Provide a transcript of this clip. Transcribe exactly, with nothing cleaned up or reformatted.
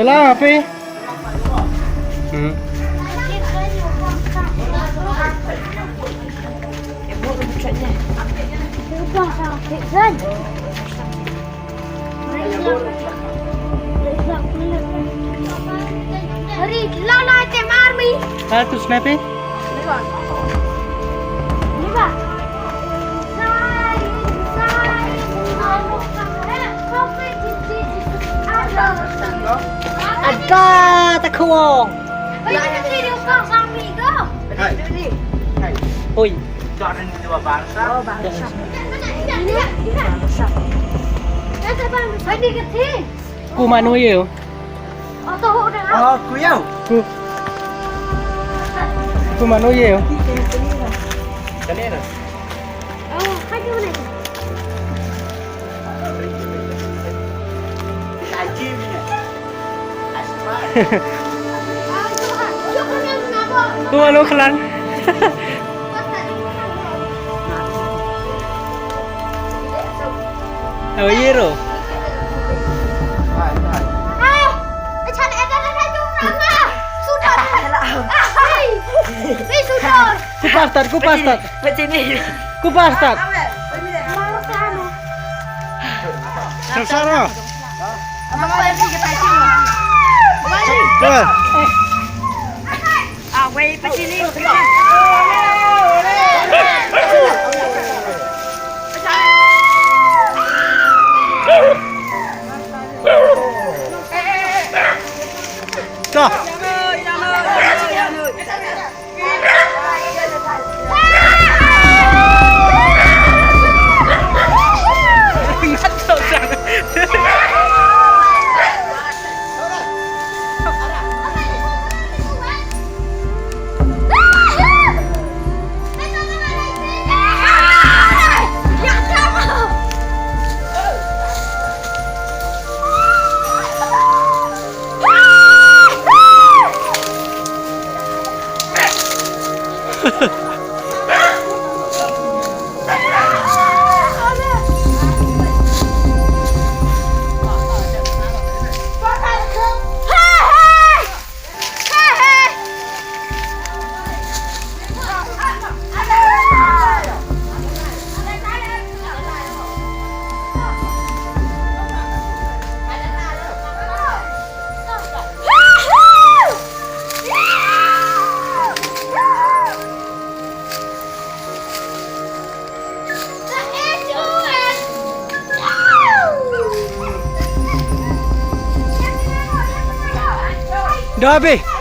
Lah, ape? Hmm. Hari, la, la, te mar mi. Ah, tu snipe? Ada tak kau? Oi. Oi. Ku mano ye? Oh, ku yo. Ku. Ku mano ye? Ku mano khlan. Oh, ye ro. Ku pastat, ku pastat. Ku pastat. Sara. Dobby.